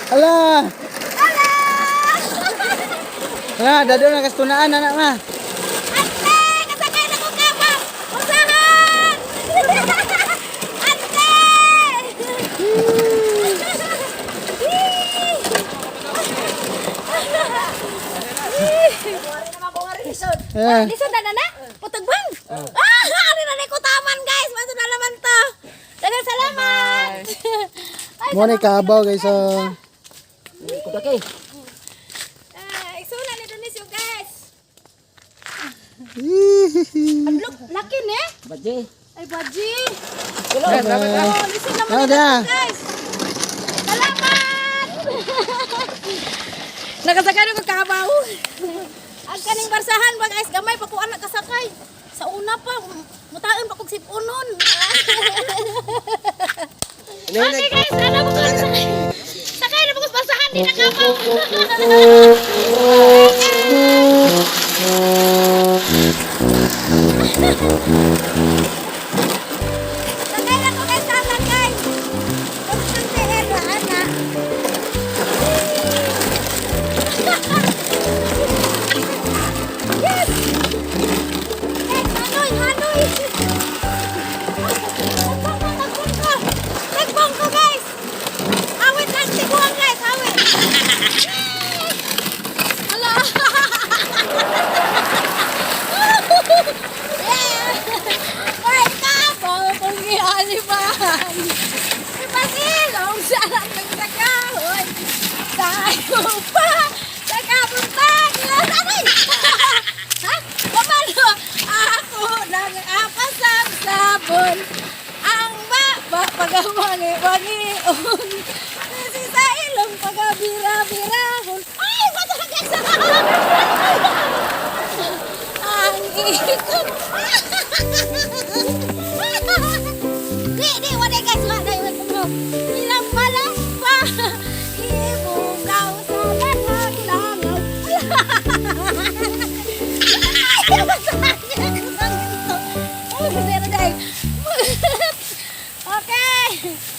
Ala! Ala! Ala, dado na kastunaan anak ma. Ate! Kasakay na ko kabaw! Usahan! Ate! Eh. Lisod na na na? Putagbang! Ah! Ano na ko taman, guys! Maso na naman to! Daghang salamat! Ay, Mo ni kabaw guys. Oh. Kudaki. Ah, isuna ni Donisio, guys! Hihihi. Look, laki ne? Baji. Ay, baji! Bye. Oh, lisod naman Dadah. nila to, guys! Salamat! Nakasakay na ko kabaw. Ang kaning barsahan ba, guys, gamay pa ko anak kasakay. Sa una pa, mutaan pa kog sipunon. Okay guys, ano ko sakay. Sakay na po ko sa barsahan, di na kabaw. Sakay na ko guys, sakay. Konstante era ana. Yes! Guys, hanoy, hanoy! Tagbong ko, tagbong ko! Tagbong ko, guys! Awit lang, tiguan, guys, awit! Hala! Yeah! May kapaw kong ialiban! Ipasilong sa ng sakahoy! Tayo pa! Sa kabuntagan! Aray! Ha? Pamalo! Ako nang apasab-sabon! Ang baba pagawangi-wangion! Sisi sa ilong pagabira-birahon! Ay! Matagay sa ang ikot! Di, di, wala guys, wala, wala. Ilang malampa, ibugaw sa lahat langaw. Ay, masakit ako sa ganito. Oh, zero day. Okay,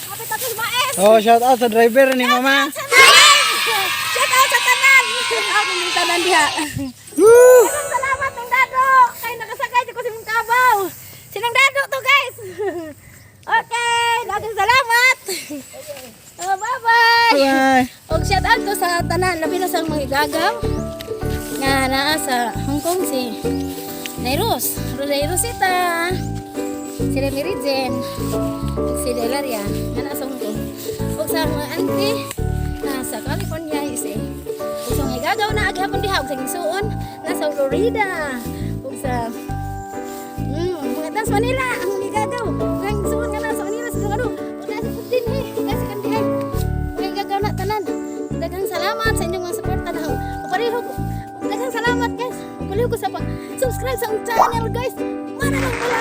kapit ako sa maes. Oh, shout out sa driver ni mama. Shout out sa tanan! Shout out sa tanan! Shout out sa tanan diha. Woo! Daghang salamat ng dado. Kay nakasakay ko sa imong kabaw. Sinong dado to, guys? Okay, daghang salamat. Oh, bye-bye. Bye. Og shout out ko sa tanan labi na sa mga gagaw nga naa sa Hong Kong, si Nairus, Rosita, si Remy Jen, ug si Delaria nga naa sa Hong Kong. Ug sa mga auntie na sa California, USA. Ug sa mga gagaw na agihapon diha ug sa gisuon na sa Florida ug sa mga tas Manila ang mga gagaw. Ug ang gisuon nga naa sa Manila sa ano, ug naa sa Putin eh, naa sa Kandihay. Mga gagaw na tanan. Daghang salamat sa inyong mga suporta na pareho ko. Daghang salamat, guys. Pareho ko sa pag subscribe sa akong channel, guys. Mana nang pala.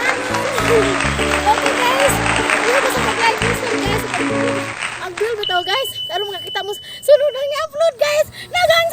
Okay guys. Pareho ko sa pag-like guys, guys. Ang bell ba to, guys? Pero makakita mo sunod ang i-upload, guys. Daghang